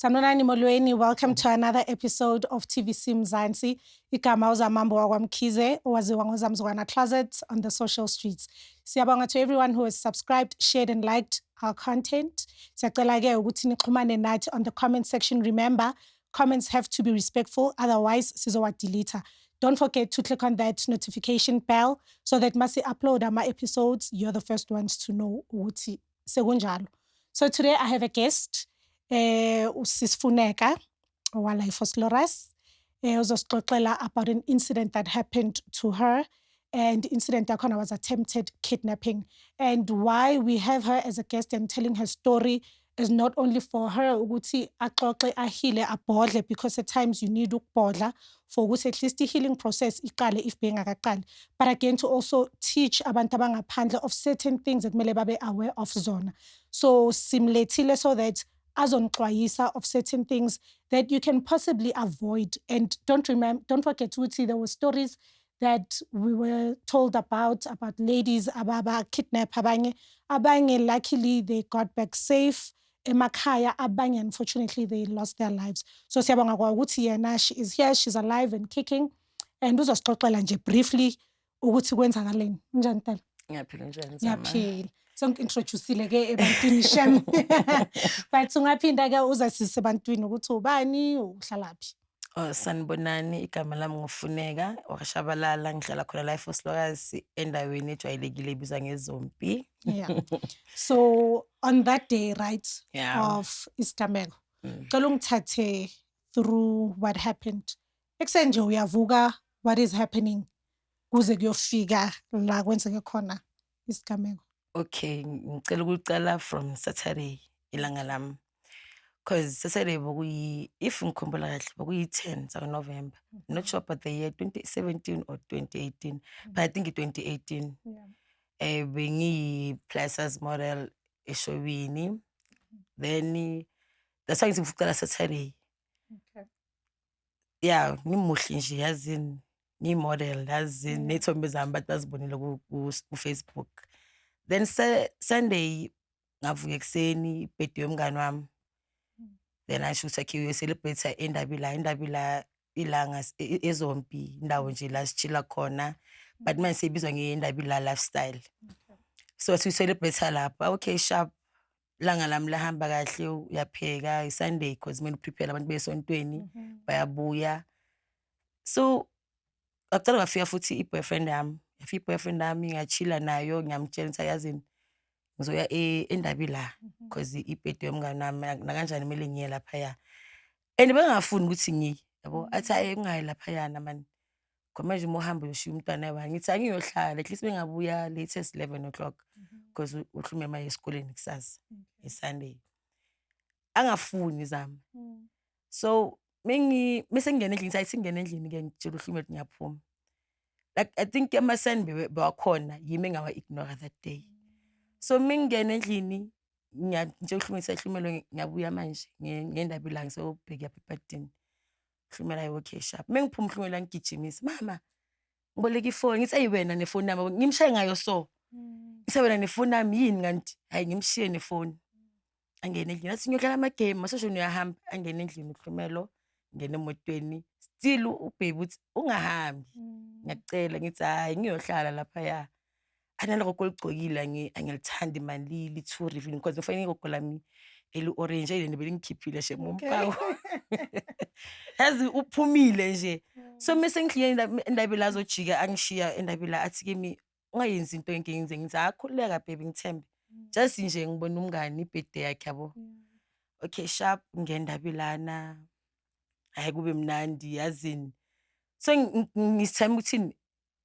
Sanibonani, molweni. Welcome to another episode of TVC Mzansi. Igama uZamambo wakwaMkhize, owaziwa ngoZamzukwana Closet on the social streets. Siyabonga to everyone who has subscribed, shared and liked our content. Siyacela ke ukuthi nixhumane nathi on the comment section. Remember, comments have to be respectful, otherwise sizowa-delete. Don't forget to click on that notification bell so that masi upload ama episodes, you're the first ones to know ukuthi sekunjalo. So today I have a guest, uSis Funeka owala eVosloorus. Uzosixoxela about an incident that happened to her, and incident yakhona was attempted kidnapping. And why we have her as a guest and telling her story is not only for her ukuthi axoxe, a-heal-e, abhodle, because at times you need ukubhodla for ukuthi at least i-healing process iqale if bengakaqali, but again to also teach abantu abangaphandle of certain things ekumele babe aware of zona. So simlethile so that azonixwayisa of certain things that you can possibly avoid. And don't forget ukuthi there were stories that we were told about ladies ababa kidnap abanye. Abanye, luckily, they got back safe emakhaya. Abanye, unfortunately, they lost their lives. So siyabonga kwa ukuthi yena, she is here, she's alive and kicking, and uzosixoxela nje briefly ukuthi kwenzakaleni. Unjani, Ntela? Ngiyaphila, njani, Zama? Ngiyaphila. Sengi-introduce-ile ke ebantwini, shem, but ungaphinda ke uzazise ebantwini ukuthi ubani, uhlalaphi. Oh, sanibonani, igama lami nguFuneka wakwaShabalala, ngihlala khona la eVosloorus, endaweni ejwayelekile ebizwa ngeZompi. Yeah, so on that day, right, of isigameko, cela ungithathe through what happened. Ekuseni nje uyavuka, what is happening kuze kuyofika la kwenzeke khona isigameko? Okay, ngicela ukucala from Saturday, ilanga lami. 'Cause Saturday bekuyi, if ngikhumbula kahle, bekuyi-10 zaka-November. Not sure about the year, 2017 or 2018, but I think i-2018. Bengiyi-plus size model eshowini. Then that's why ngithi ngifuna ukucala Saturday. Yeah, ngimuhle nje yazini, ngiyi-model yazini, ney'thombe zami abantu bazibonile ku-Facebook. Then Sunday ngavuka ekuseni, i-birthday yomngani wami. Then asho ukuthi akhe uyo-celebrate eNdabila, eNdabila ilanga eZompi, indawo nje la si-chill-a khona. But manje seyibizwa ngeNdabila Lifestyle. So wathi uyi-celebrate lapha. Okay, sharp. Ilanga lami lahamba kahle, uyapheka, i-Sunday 'cause kumele u-prepare abantu besontweni, bayabuya. So ngacala ngafika futhi i-boyfriend yami. Yafika i-boyfriend yami, nga-chill-a nayo, ngiyamtshela ukuthi, yazini, ngizoya eNdabila 'cause i-birthday yomngani wami, nakanjani kumele ngiye laphaya. And bengingafuni ukuthi ngiye, yabo. Athi, "Hhayi, ungayi laphayana mani. Ngoba manje uma uhamba uyoshiya umntwana eyi-one." Ngithi angiyohlala, at least bengabuya latest 11 o'clock 'cause uHlume maye esikoleni kusasa, i-Sunday. Angafuni, Zama. So mese ngingena endlini, ngithi ayi sengingena endlini-ke, ngitshela uHlume ukuthi ngiyaphuma. Like, I think ama-sign bewakhona, yimi engawa-ignore that day. So mengingena endlini ngiyamtshela uHlume ngithi, "Hlumelo, ngiyabuya manje ngeNdabila, ngisayobheka ephathini." Hlumela, "Hayi, okay, sharp." Mengiphuma, uHlumela angigijimisa, "Mama, ngiboleka ifoni." Ngithi, "Eyi, wena nefoni yami." Ngimshaye ngayo so. Ngithi, "Wena nefoni yami yini kanti?" Hhayi, ngimshiye nefoni. Angene endlini athi ngiyodlala ama-game, masosho uyahamba. Angene endlini uHlumelo, ngene emotweni. Still u-baby uthi, "Ungahambi, ngiyakucela." Ngithi, "Hhayi, ngiyohlala laphaya. Anale rogo oligcokile angilithandi mani, li-too revealing," because ngifake irogo lami eli-orange and belingikhiphile shem umpawu. Yazi uphumile nje. So mese ngifike eNdabila, azojika angishiya eNdabila, athi kimi, "Ungayenzi into engike ngiyenze." Ngithi, "Hhayi, khululeka baby, ngithembe. Just nje ngibona umngani, i-birthday yakhe, yabo." Okay, sharp, ngeNdabilana. Hhayi, kube mnandi yazini. So ngisithemba ukuthini,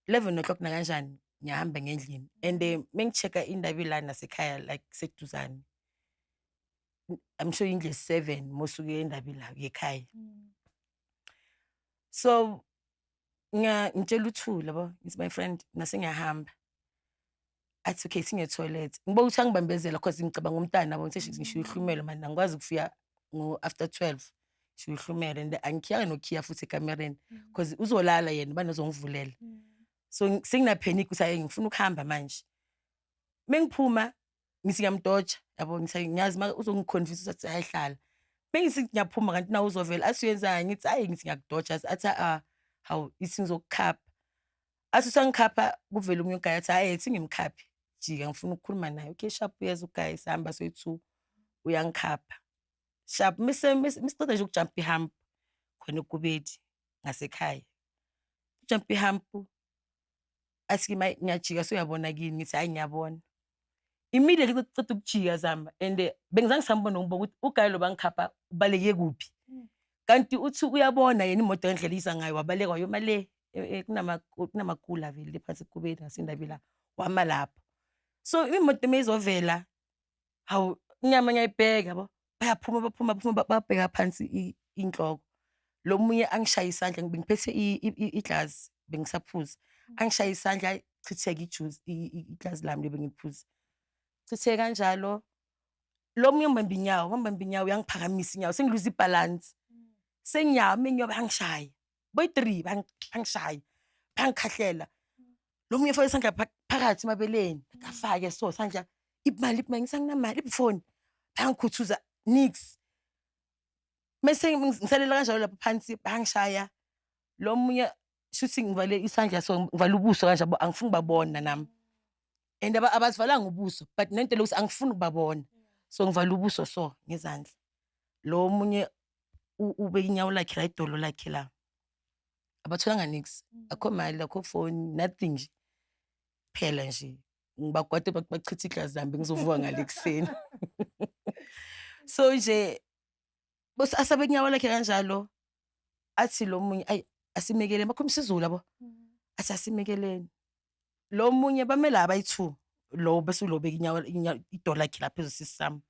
11 o'clock nakanjani ngiyahamba ngendlini and mengi-check-a iNdabila nasekhaya, like, kuseduzane. I'm sure indlu 7 mawusuke eNdabila uya ekhaya. So ngitshela uThuli, yabo, ngithi, "My friend, nase ngiyahamba." Athi, "Okay, singe toilet." Ngibuka ukuthi angibambezela 'cause ngicabanga umntana, yabo, ngithi ngishiya uHlumelo mani, angikwazi ukufika ngo-after 12, ngishiya uHlumelo and angikhiyanga nokukhiya futhi ekamereni 'cause uzolala yena, ubani ozongivulela? So sengina-panic ukuthi hhayi, ngifuna ukuhamba manje. Mengiphuma ngithi ngiyamdoja, yabo, ngithi ngiyazi uzongi-convince ukuthi hhayi, hlala. Mengithi ngiyaphuma kanti nawe uzovela, athi uyenzani? Ngithi hayi, ngithi ngiyakudoja. Athi a hawu, ithi ngizokukhapha. Athi usangikhapha, kuvele omunye u-guy, athi hhayi, ethi ngimkhaphe, jika, ngifuna ukukhuluma naye. Okay, sharp, uyeza u-guy, sihamba soyi-two, uyangikhapha, sharp. Misiqeda nje ukujampa i-hump khona eKubedi ngasekhaya, ujampa i-hump, athi kimi ngiyajika, suyabona kini? Ngithi hhayi, ngiyabona. Immediately ceda ukujika, zama, and bengizange ngisambona, ngibuka ukuthi u-guy lo bangikhapha ubaleke kuphi, kanti uthi uyabona yena imoto ngendlela iza ngayo, wabaleka wayoma le kunamakula vele le phansi eKubeni ngasendabi la, wama lapho. So imoto mayizovela, hawu, inyama ngiyayibheka yabo, bayaphuma, baphuma, baphuma, babheka phansi inhloko. Lo munye angishaye isandla, bengiphethe iglasi, bengisaphuza, angishaye isandla, chitheke ijuice, iglasi lami le bengiliphuza, chitheke kanjalo. Lo munye ngibamba inyawo, ngibamba inyawo, uyangiphakamisa inyawo, sengiluza i-balance, sengiyama inyawo, bayangishaya boyi-three, bangishaya, bangikhahlela. Lo munye ufake isandla phakathi emabeleni, afake so sandla, imali, imali, ngithi anginamali, ibufoni, bayangikhuthuza, nix. Mese ngisalela kanjalo lapho phansi, bayangishaya. Lo munye shuthi ngivale isandla, so ngivale ubuso kanje, angifuni ukubabona nami, and abazivalanga ubuso, but nento lokuthi angifuni ukubabona, so ngivala ubuso so ngezandla. Lo munye ubeka inyawo lakhe la, idolo lakhe la. Abatholanga nix, akho mali, akho phone, nothing nje, phela nje ngibakwate, bachitha iglasi lami, bengizovuka ngale ekuseni. So nje asabe inyawo lakhe kanjalo, athi lo munye, ayi, asimekeleni, bakhuluma isiZulu yabo, athi asimekeleni. Lo munye bame la abayi-two, lo bese ulo beka inyawo, idolo lakhe la phezu sisi sami.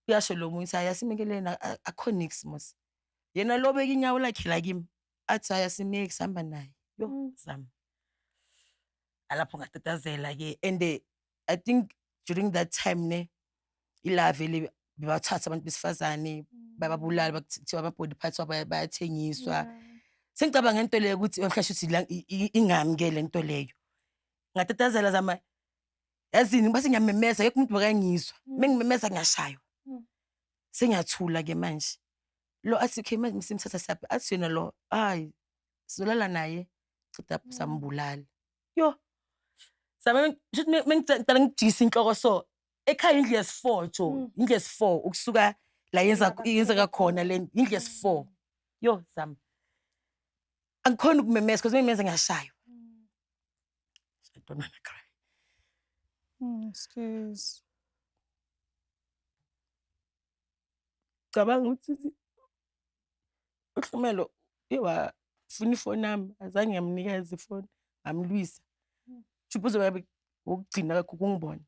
Uyasho lo munye ukuthi hayi, asimekeleni, akho nix mos. Yena lo beka inyawo lakhe la kimi, athi hayi, asimeki, sihamba naye. Yo, zama alapho ngatatazela ke. And I think during that time ne, ila vele bebathatha abantu besifazane, bababulala, kuthiwa ama-body parts wabo bayathengiswa. Sengicabanga ngento leyo ukuthi mhlawumbe ukuthi la ingami ke le nto leyo. Ngatatazela, zama, yazini, base ngiyamemeza, akekho umuntu bekangizwa. Mengimemeza ngiyashaywa. Sengiyathula ke manje. Lo athi okay, manje simthatha siyaphi? Athi yena lo, hayi, sizolala naye, ceda lapho sambulala. Yo, zama, shuthi mengicala ngijikisa inhloko so ekhaya, indlu yesi-four jo, indlu yesi-four ukusuka la yenza yenzeka khona le, indlu yesi-four. Yo, zama, angikhoni ukumemeza because mengimemeza ngiyashaywa. I don't wanna cry. Excuse. Cabanga ukuthi uHlumelo uye wafuna ifoni yami, azange ngamnikeza ifoni, ngamlwisa. Shuthi uzobe wokugcina kakho ukungibona.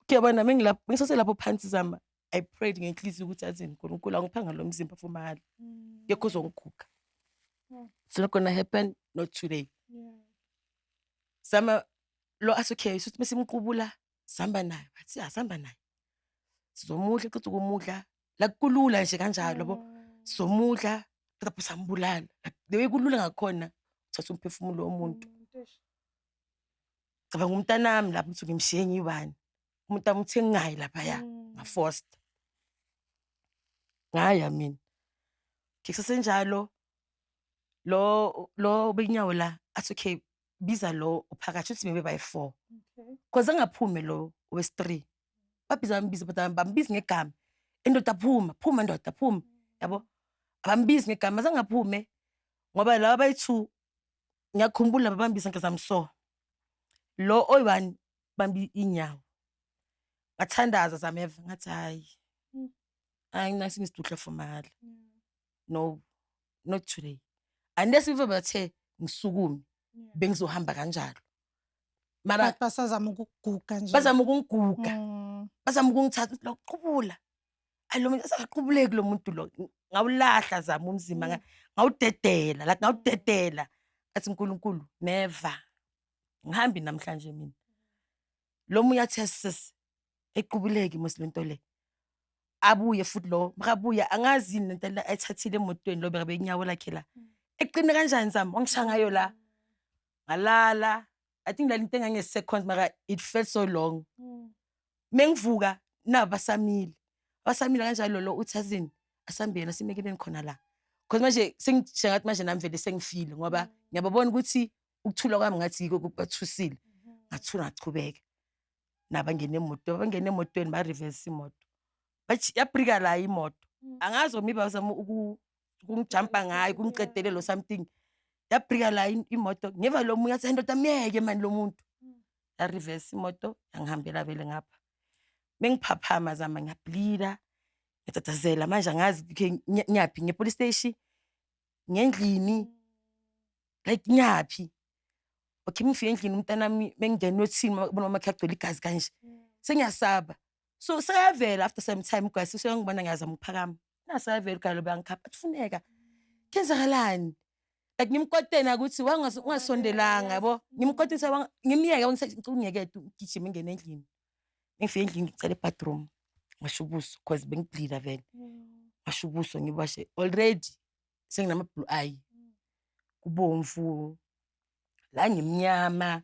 Kuyabona, mengilapho, bengisaselapho phansi, zama, I prayed ngenhliziyo ukuthi azini, uNkulunkulu angiphanga lo mzimba for mahhala, kekho uzongiguga. It's not gonna happen, not today. Sama, lo athi okay, suthi mesimqubula, sihamba naye, bathi asihamba naye, sizomudla, ceda ukumudla, la kulula nje kanjalo yabo, sizomudla lapho sambulala. Like, the way kulula ngakhona uthatha umphefumulo womuntu. Cabanga umntanami lapho ukuthi ngimshiye ngiyi-one, umuntu wami uthe ngingayi laphaya, nga-forced, ngaya mina. Okay, kusesenjalo, lo benyawo la athi okay, biza lo uphakathi, uthi maybe bayi-four, cause angaphume lo wesi-three, babhiza, bambiza, but bambizi ngegama, indoda phuma, phuma ndoda, phuma, yabo, abambizi ngegama, azange aphume ngoba laba bayi-two, ngiyakhumbula babambisa ngezami. So lo oyi-one bambi inyawo, ngathandaza zameva, ngathi hayi, anginaso isidudla for mahhala, no, not today, unless if bathe ngisukume, bengizohamba kanjalo, mara But basazama ukukuguga nje. Bazama ukungiguga, bazama ukungithatha, ukuthi lo qubula, ayi, lo muntu asakaqubuleki, lo muntu lo. Ngawulahla, zama, umzimba, ngawudedela, like ngawudedela, athi uNkulunkulu never ngihambi namhlanje mina. Lo munye athi sis, equbuleki mos lento le, abuye futhi lo, makabuya angazi yini lento le ayithathile emotweni, lo bekabe inyawo lakhe la eqine kanjani, zami, wangishaya ngayo la, ngalala. I think lala into engange-seconds, mara it felt so long. Mengivuka nabo basamile. Basamile kanjalo, lo uthi, "Azini, asambeni, asimekeleni khona la," cause manje sengathi manje nami vele sengifile, ngoba ngiyababona ukuthi ukuthula kwami ngathi yiko kubathusile. Ngathula, ngachubeka nabangena emoto, bangena emotweni, ba-reverse imoto, yabrika la imoto. Angazi maybe bazama ukungijampa ngayo, ukungiqedelela or something. Yabrika la imoto. Ngeva lo munye athi, "Ndoda, myeke mani lo muntu." Ya-reverse imoto, yangihambela vele ngapha. Mengiphaphama, zama, ngiya-bleeda, ngiyatatazela manje, angazi okay ngiyaphi, nge-police station, ngendlini, like ngiyaphi? Okay, mengifika endlini, umntanami, mengingena uyothini bona mama agcwele igazi kanje? Sengiyasaba. So sekayavela after some time uguy, useyangibona ngiyazama ukuphakama. Nasayavela uguy lo, bayangikhapha, athi, "Funeka, kuyenzakalani?" Like ngimkwatena ukuthi ungasondelanga, yabo, ngimkwatisa, ngimyeke, ngicela ungiyekete, ugijime ngene endlini. Mengifika endlini, ngicela e-bathroom, ngiwashe ubuso cause bengi-bleeda vele. Ngiwashe ubuso, ngiwashe, already senginama-blue eye, kubomvu la, ngimnyama.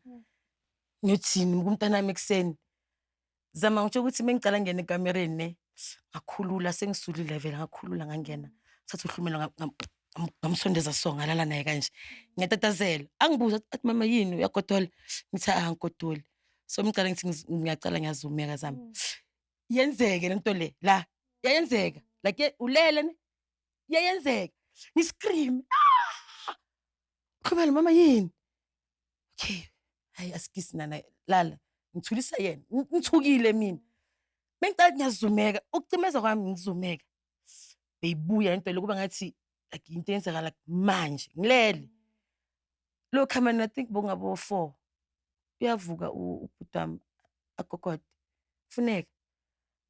Ngiyothini kumntanami ekuseni? Zama, ngitsho ukuthi mengicala ngena ekamereni ne, ngakhulula, sengisulile vele, ngakhulula, ngangena, thatha uhlumelo, ngamsondeza so, ngalala naye kanje, ngiyatatazela. Angibuza athi, "Mama, yini, uyagodola?" Ngithi, "Ah, angigodoli." So ngicala ngithi ngiyacala, ngiyazumeka zami. Yenzeke lento le la, iyayenzeka, like ulele ne, iyayenzeka, ngi-scream, "Ah!" Hlumela, "Mama, yini?" Okay, hayi, asikisi nana, lala. Ngithulisa yena, ngithukile mina. Mengicala ngiyazumeka, ukucimeza kwami ngizumeka, beyibuya into le, kuba ngathi like into eyenzakala manje ngilele. Lokhu I think bokungabo 4, uyavuka ubhuti wami, agogode, "Funeka."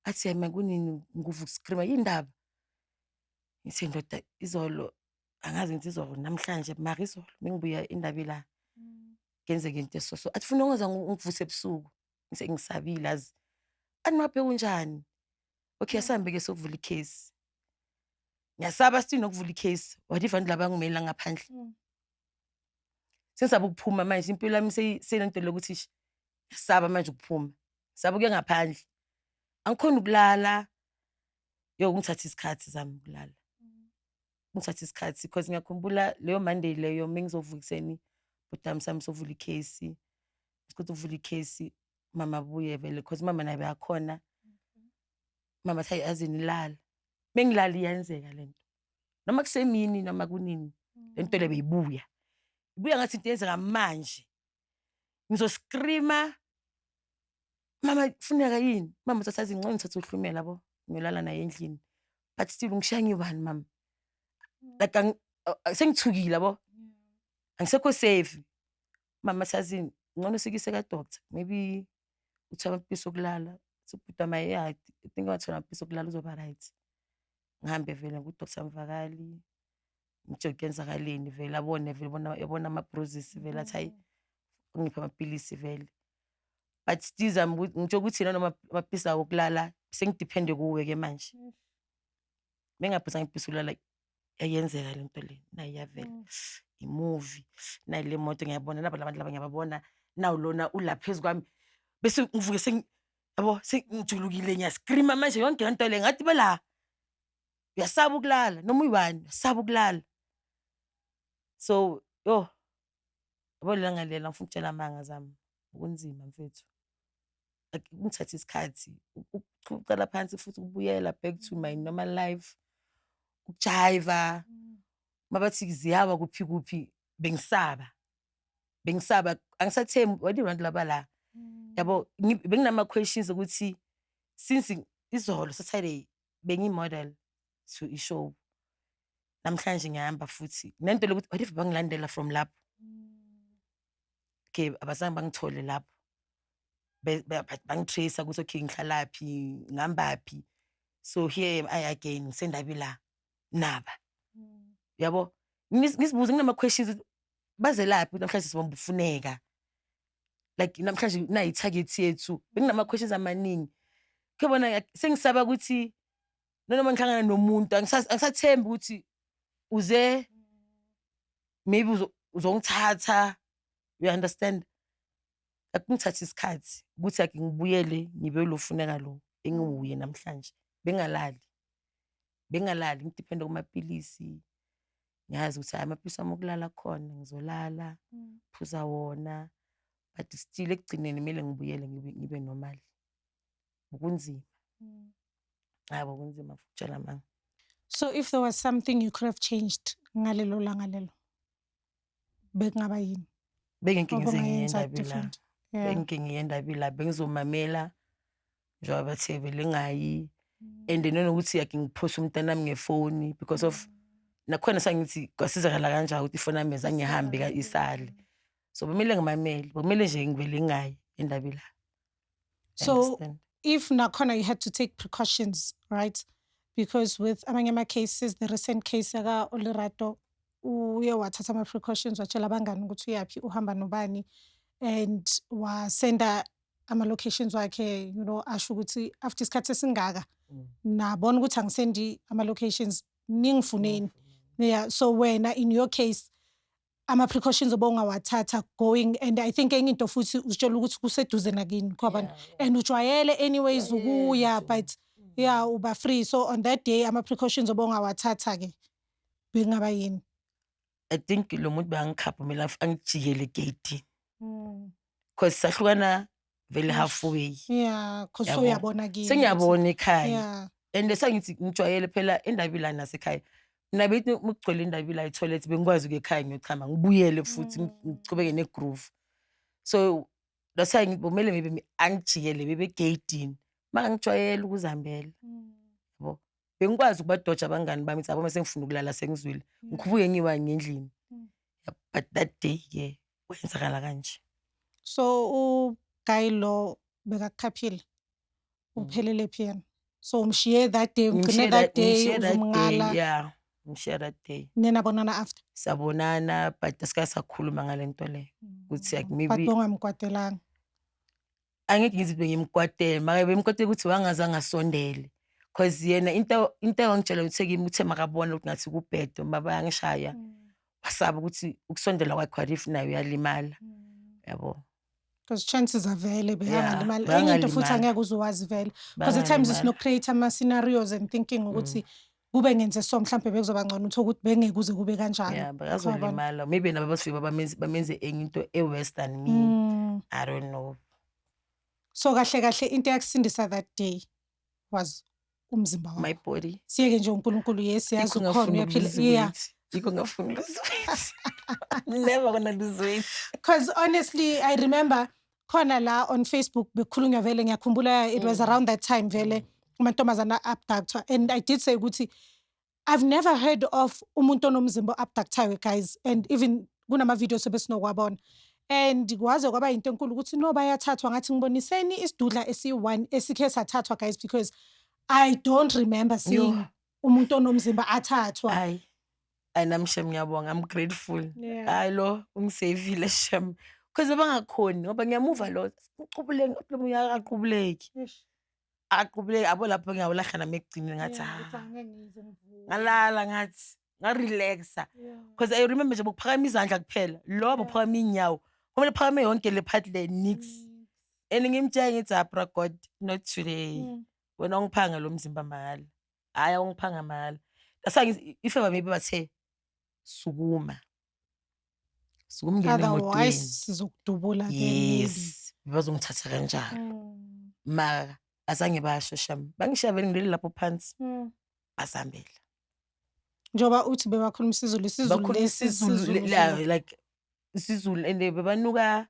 Athi, "Yena kunini ngikuva uku-screama, yini ndaba?" Ngithi, "Ndoda, izolo, angazi ngithi izolo namhlanje, mara izolo mengibuya indaba la kenzeka into eso." So athi, "Funa ungaze ungivuse ebusuku." Ngise ngisabile azi. Athi, "Maphe, unjani?" Okay, asambe ke sokuvula i-case. Ngiyasaba still nokuvula i-case. What if abantu laba ngimela ngaphandle? Sengisaba ukuphuma manje, impilo yami seyinento lokuthi ngiyasaba manje ukuphuma. Ngisaba ukuya ngaphandle. Angikhoni ukulala. Yo, kungithatha isikhathi zami ukulala. Kungithatha isikhathi because ngiyakhumbula leyo Monday leyo, mengizovuka ekuseni, bhuti wami sami sovula i-case. Siqeda ukuvula i-case, mama abuye vele because mama naye bekakhona. Mama athi, "Hayi, azini, lala." Mengilala iyenzeka lento. Noma kusemini noma kunini, lento le beyibuya. Ibuya ngathi into eyenzeka manje. Ngizo-screama, "Mama, kufuneka yini?" Mama uthi, "Athi ngcono ngithathe uhlumela yabo, ngiyolala naye endlini." But still ungishiya ngiyi-one, mama. Like sengithukile, yabo. Angisekho safe. Mama athi, "Ngcono sikise ka-doctor, maybe uthola amaphilisi okulala." Athi ubhuti wami, "Yeah, I think wathola amaphilisi okulala uzoba right." Ngihambe vele ku-Doctor Mvakali, ngitshele kuyenzakaleni vele, abone vele, bona yabona ama-bruises vele, athi hayi, ungiphe amapilisi vele. But still zama ngitsho ukuthi nanoma amaphilisi awo okulala, sengi-depende kuwe-ke manje. Mengingaphuzanga iphilisi okulala, iyayenzeka lento le, nayi iyavela. I-movie, nayi le moto ngiyabona, naba la bantu laba ngiyababona, nawu lona ula phezu kwami. Bese ngivuke, yabo, sengijulukile, ngiya-screama manje, yonke lento le ngathi bela. Uyasaba ukulala noma uyi-one, uyasaba ukulala. So yo, yabo lelanga lela, angifuni ukutshela amanga zami, kunzima mfethu. Like kungithatha isikhathi ukucala phansi futhi ukubuyela back to my normal life. Ukujayiva, mabathi ziyawa kuphi kuphi, bengisaba. Bengisaba, angisathembi what abantu laba la. Yabo, benginama-questions ukuthi since izolo Saturday bengiyi-model to i-show. Namhlanje ngiyahamba futhi. Nento lokuthi what if bangilandela from lapho? Okay, abazange bangithole lapho. Bangi-trace ukuthi okay, ngihlalaphi, ngihambaphi. So here am I again, ngisendabi la naba. Yabo? Ngizibuza, nginama-questions ukuthi bazelaphi namhlanje, sibamba ufuneka. Like namhlanje nayi i-target yethu. Benginama-questions amaningi. Kuyabona, sengisaba ukuthi nanoma ngihlangana nomuntu, angisathembi ukuthi uze maybe uzongithatha, you understand? Akungithatha isikhathi ukuthi ake ngibuyele ngibe lo funeka lo engiwuye namhlanje. Bengalali, bengalali, ngi-dependa kumapilisi. Ngiyazi ukuthi hayi, amapilisi ami okulala khona, ngizolala, phuza wona, but still ekugcineni kumele ngibuyele ngibe normal. Kunzima, hayi, kunzima ukutshela manga. So if there was something you could have changed ngalelo langa lelo, bekungaba yini? Bengeke ngize ngiye Obungayenza endabi la. different? Yeah. Bengeke ngiye endabi la, bengizomamela njengoba bathe vele ngayi, and nanokuthi yakhe ngiphose umntanami ngefoni because of nakhona sangithi kwasizakala kanjani ukuthi ifoni yami zange ihambe isale. So kumele ngimamele, kumele nje ngivele ngingayi endabi la. So Understand? If nakhona you had to take precautions, right? Because with amanye ama-cases, the recent case yaka Olerato, uye wathatha ama-precautions, watshela abangani ukuthi uyaphi, uhamba nobani, and wasenda ama-locations wakhe, asho ukuthi after isikhathi esingaka, nabona ukuthi angisendi ama-locations, ningifuneni. Yeah, so wena in your case, ama-precautions obowungawathatha going, and I think enye into futhi uzitshela ukuthi kuseduze nakini kwabantu and ujwayele anyways Ujwayele ukuya, nje. But yeah, uba free. So on that day, ama-precautions obowungawathatha ke bekungaba yini? I think lo muntu beyangikhapha, kumele angijikele egeyidini because sahlukana vele halfway. Yeah, 'cause Yabo. sowuyabona kini. Sengiyabona ekhaya. And sengithi ngijwayele phela endabi la nasekhaya. Mina bethi mukugcwele indabi la e-toilet, bengikwazi ukuya ekhaya ngiyochama, ngibuyele futhi, ngichubeke ne-groove. So that's why ngithi kumele maybe angijikele bebe egeyidini. Mangijwayele ukuzihambela. Yabo. Bengikwazi ukubadoja abangani bami, ngithi yabo mase ngifuna ukulala sengizwile. Ngikhuphuke ngiyi-one ngendlini. But that day ke kwenzakala kanje. So u-guy lo bekakukhaphile, uphelele phi yena? So umshiye that day, ugcine Ngimshiye that day, ngimshiye that day, uzumngala? Yeah. Ngimshiye that day. Nenabonana after? Sabonana, but asikaze sakhuluma ngale nto leyo. Ukuthi like But maybe bongamkwatelanga? Angeke ngithi bengimkwatele, mara bengimkwatele ukuthi wangaze angasondele. 'Cause yena into angitshela ukuthi kimi uthe makabona ukuthi ngathi kubhede bayangishaya, wasaba ukuthi ukusondela kwakhe, what if naye uyalimala. Yabo. Because chances are vele Yeah, beyangalimala. Enye into futhi beyangalimala. angeke uze uwazi vele. Because at times Bangalimala. sino-create ama-scenarios and thinking ukuthi kube ngenze so mhlambe bekuzoba ngcono, uthole ukuthi bengeke kuze kube kanjalo. Yeah, bakazolimala. Maybe nabo bafike bamenze enye into e-worse than me. I don't know. So kahle kahle into eyakusindisa that day was umzimba wakho. My body. Siyeke nje uNkulunkulu, yes, yazi Yikho ukhona, ngafuna uyaphila. uku-lose weight. Yikho ngafuna lose weight. Never gonna lose weight. Because honestly, I remember khona la on Facebook bekukhulunywa vele, ngiyakhumbula it was around that time vele amantombazana abductwa, and I did say ukuthi I've never heard of umuntu onomzimba abductayo, guys, and even kunama videos ebesinokwabona, and kwaze kwaba into enkulu ukuthi no, bayathathwa. Ngathi ngiboniseni isidudla esi-one esikhe sathathwa, guys, because I don't remember seeing Yo. Umuntu onomzimba athathwa. Hayi. Hayi, nami shem ngiyabonga. I'm grateful. Hayi, lo ungisavile shem. Because abangakhoni ngoba ngiyamuva lo uqubuleke lo munye akaqubuleki. Eish. Aqubuleki abo lapho ngiyawulahla nami ekugcineni, ngathi Yeah, ukuthi ah. angeke ngize ngivuke. Ngalala ngathi ngarelaxa. Because I remember nje bokuphakama izandla kuphela. Lo bokuphakama inyawo. Kumele phakame yonke le part le, nix. And ngimtshela ngithi, "Ah, bra God, not today. Wena ungiphanga lo mzimba mahhala. Hayi, awungiphanga mahhala." That's why ngithi if ever maybe bathe sukuma. Sukuma ungene Otherwise emotweni. sizokudubula ke maybe. Yes, bazongithatha kanjalo. Mara azange basho sham. Bangishiya vele ngilele lapho phansi. Basihambela. Njengoba uthi bebakhuluma isiZulu, isiZulu Bakhuluma lesi isiZulu isiZulu la Zulu. Like isiZulu, and bebanuka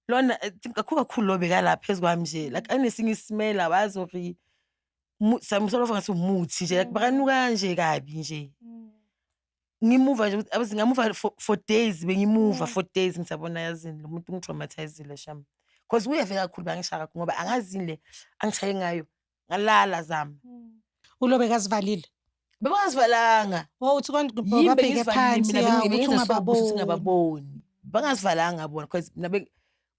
lona, I think kakhulu kakhulu lo bekala phezu kwami nje, like anesinye isimela awazi ori some sort of ngathi umuthi nje, like bakanuka nje kabi nje. Ngimuva nje ukuthi abazi ngamuva for days, bengimuva for days, ngisabona yazini lo muntu ungitraumatizile sham. Because uye vele kakhulu bangishaya kakhulu ngoba angazi le angishaye ngayo, ngalala zami. Ulo bekazivalile. Bebangazivalanga. Oh, uthi konke Yimi babheke bengizivalile phansi mina ya ukuthi bengenza sure ukuthi ungababoni. ngingababoni. Bangazivalanga bona because mina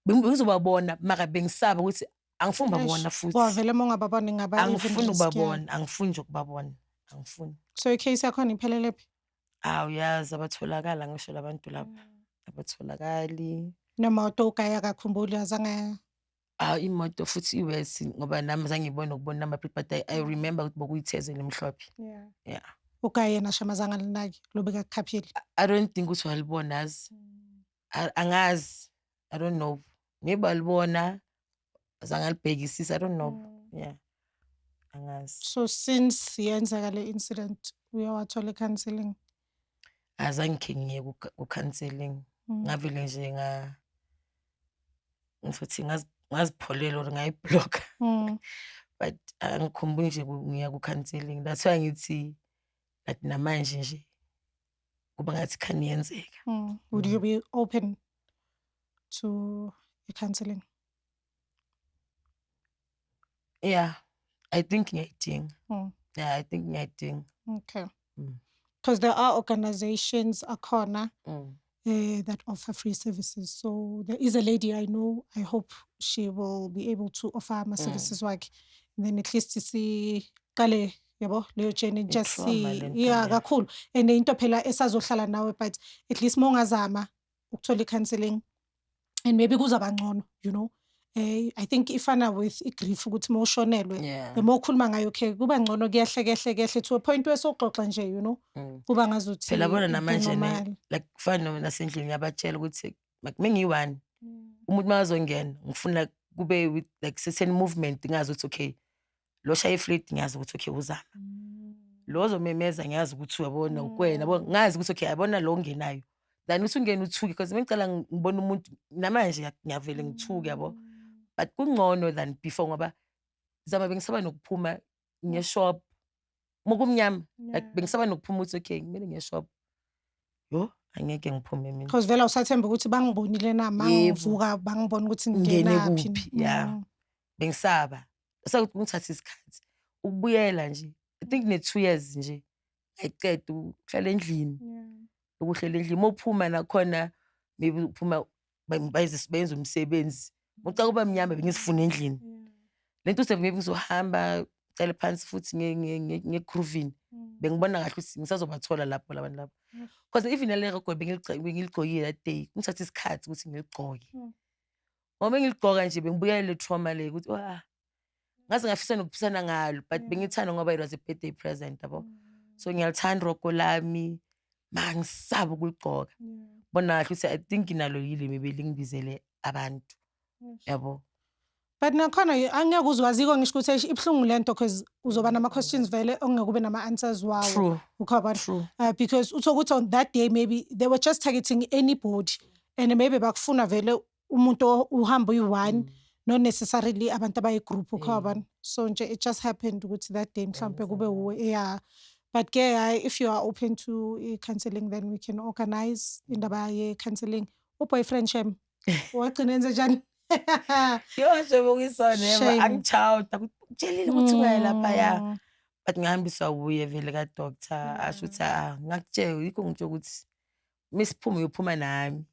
bengizobabona, mara bengisaba ukuthi angifuni ukubabona futhi. Ngoba vele uma ungababoni ingaba even Angifuni risk, yeah. ukubabona, angifuni nje ukubabona. Angifuni. So i-case yakhona iphelele phi? Awu, yazi abatholakala ngisho labantu laba. Abatholakali. Nemoto ugaya akakhumbuli azange. Ah, imoto futhi i-worse ngoba nami zange ngibone ukubona number plate, but I remember ukuthi bokuyitheze lemhlophe. Yeah. Ugaye yena shame azange alinaki lo bekakukhaphile. I don't think ukuthi walibona, yazi. Angazi, I don't know, maybe walibona, azange alibhekisisa, I don't know. Yeah, angazi. So since yenzeka le incident, uye wathola i-counselling? Azange khe ngiye ku-counselling. Ngavele nje ngizothi ngazipholela or ngayi-block-a. But angikhumbuli nje ngiya ku-counselling. That's why ngithi like namanje nje kuba ngathi khani yenzeka. Would you be open to a counselling? Yeah, I think ngiyayidinga. Yeah, I think ngiyayidinga. Okay. Because there are organizations akhona that offer free services. So there is a lady I know. I hope she will be able to offer ama services wakhe. And then at least siqale, yabo, leyo journey, just I-trauma see. lento Yeah, le. Kakhulu. And into phela esazohlala nawe, but at least mongazama ukuthola i-counselling and maybe kuzaba ngcono. I think ifana with i-grief, ukuthi mawushonelwe, the more ukhuluma ngayo, okay, kuba ngcono, kuyehle, kehle kehle to a point where sowuxoxa nje, kuba ngazuthi Phela bona into namanje ne normal. Like kufana noma nasendlini, ngiyabatshela ukuthi like mengiyi-one, umuntu makazongena ngifuna kube with like certain movement, ngazi ukuthi okay, lo shaya iflate, ngiyazi ukuthi okay, uzama lo ozomemeza, ngiyazi ukuthi uyabona ukwena yabo, ngazi ukuthi okay, yabona lo ongenayo than ukuthi ungene uthuke, because mengicala ngibona umuntu namanje ngiyavele ngithuke, yabo. But kungcono than before, ngoba zama bengisaba nokuphuma nge-shop mokumnyama, like bengisaba nokuphuma ukuthi okay, kumele nge-shop, yo, angeke ngiphume mina. Because vele awusathemba ukuthi bangibonile na, Yebo. mangivuka bangibona ukuthi Ngingene ngingenaphi. kuphi, yeah. Bengisaba sakuthi kungithatha isikhathi ukubuyela nje. I think ne-2 years nje ayiceda ukuhlala endlini, ukuhlela endlini. Uma uphuma nakhona, maybe uphuma benza umsebenzi, ucaka kuba mnyama, bengizifuna endlini. Lento ukuthi maybe ngizohamba ngicale phansi futhi nge-groovini, bengibona kahle ukuthi ngisazobathola lapho labantu labo, because even nale rogo bengiligqokile that day, kungithatha isikhathi ukuthi ngiligqoke, ngoba bengiligqoka nje bengibuyela le trauma le ukuthi ah, ngaze ngafisa nokuphisana ngalo, but bengithanda ngoba it was a birthday present, yabo. So ngiyalithanda rogo lami, ma ngisaba ukuligqoka, bona kahle ukuthi I think nalo yile maybe lingibizele abantu, yabo. But nakhona angeke uzwaziko ngisho ukuthi eish, ibuhlungu lento, because uzoba nama-questions vele ongeke ube nama-answers wawo. True. Ukhona. True. Because uthola ukuthi on that day maybe they were just targeting anybody and maybe bakufuna vele umuntu uhamba uyi-one, not necessarily abantu abayi-group, ukhona. So nje it just happened ukuthi that day mhlawumbe kube wuwe, yeah. But ke hayi, if you are open to i-counselling, then we can organize indaba ye-counselling. U-boyfriend shem wagcina enze njani? Yo, nje Shame. Angichawuda kutshelile ukuthi ungayi laphaya. But ngihambiswa wuye vele ka-doctor, asho ukuthi ah, ngakutshela, yikho ngitsho ukuthi misiphume uyophuma nami.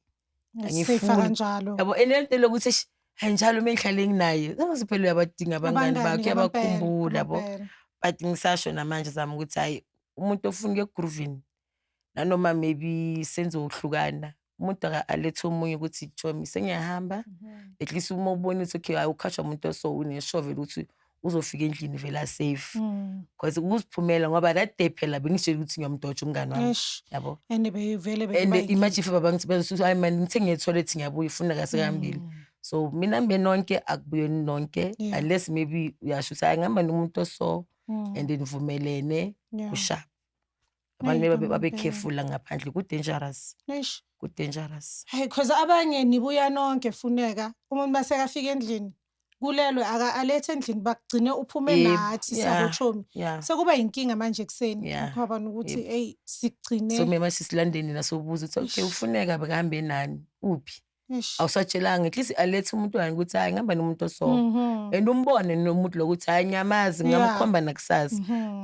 Safe Angifuni. kanjalo. Yabo, and lento lokuthi eish, hayi, njalo uma ngihlale nginaye, angazi phela uyabadinga abangani bakhe, uyabakhumbula, yabo. But ngisasho namanje zami ukuthi hayi, umuntu ofuna ukuya egroovini, nanoma maybe senze ukuhlukana, umuntu alethe omunye ukuthi chomi, sengiyahamba. At least uma ubona ukuthi okay, hayi, ukhashwa umuntu oso unesho vele ukuthi uzofika endlini vele asafe, because ukuziphumela, ngoba that day phela bengitshela ukuthi ngiyamdoja umngani wami, Eish. yabo. And bevele And imagine if babangithi bazothi hayi man, ngithe ngiye toilet, ngiyabuya, ifuna kasekahambile. So mina mbe nonke akubuyeni nonke, unless maybe uyasho ukuthi hayi, ngihamba nomuntu oso, and nivumelene, kusharp. Abantu Eyi, babe ngempela. careful la ngaphandle, ku-dangerous. Eish. Ku-dangerous. Hey, cause abanye nibuya nonke, funeka umuntu masekafika endlini kulelwe aka alethe endlini, bakugcine uphume nathi sabochomi, sekuba inkinga manje ekuseni, ngoba ukuthi hey, sigcine. So mina mase silandeni nasobuza ukuthi okay, ufuneka bekahambe nani, uphi? Eish. Awusatshelanga, at least alethe umuntu wani ukuthi hayi, ngihamba nomuntu oso, and umbone nomuntu lokuthi hayi, ngiyamazi, ngingamkhomba nakusasa,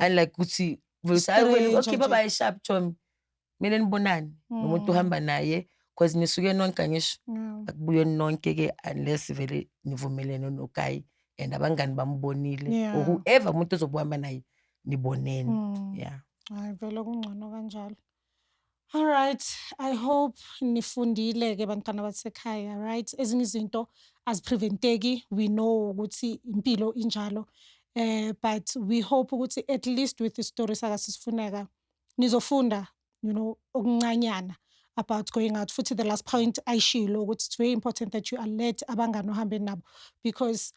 unlike ukuthi vele uthi, hayi, wena, Stranger okay, nje. Baba sharp chomi, kumele nibonane nomuntu ohamba naye, cause nisuke nonke, angisho? Akubuyeni nonke-ke unless vele nivumelene noguy and abangani bambonile, or whoever umuntu ozobe uhamba naye nibonene. Yeah. Hayi, vele kungcono kanjalo. All right, I hope nifundile ke bantwana basekhaya, right? Ezinye izinto Azipreventeki, we know ukuthi impilo injalo. But we hope ukuthi at least with the story saka Sis Funeka nizofunda okuncanyana about going out. Futhi the last point ayishilo ukuthi it's very important that you alert abangani ohambe nabo, because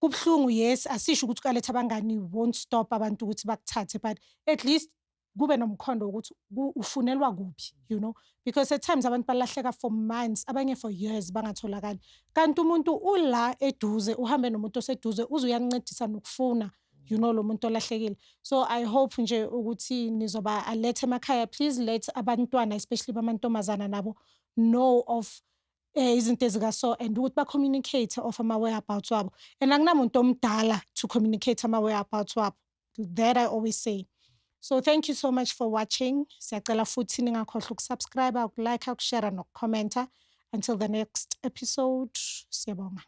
kubuhlungu. Yes, asisho ukuthi ukaletha abangani won't stop abantu ukuthi bakuthathe, but at least kube nomkhondo wokuthi ufunelwa kuphi, because at times abantu balahleka for months, abanye for years, bangatholakali, kanti umuntu ula eduze, uhambe nomuntu oseduze, uze uyancedisa nokufuna lo muntu olahlekile. So I hope nje ukuthi nizoba alert emakhaya. Please let abantwana, especially bamantombazana, nabo know of izinto ezikaso and ukuthi ba-communicate of ama-whereabouts wabo, and akunamuntu omdala to communicate ama-whereabouts wabo. That I always say. So thank you so much for watching. Siyacela futhi ningakhohlwa ukusubscribe, ukulike, ukushare nokukhomenta. Until the next episode, siyabonga.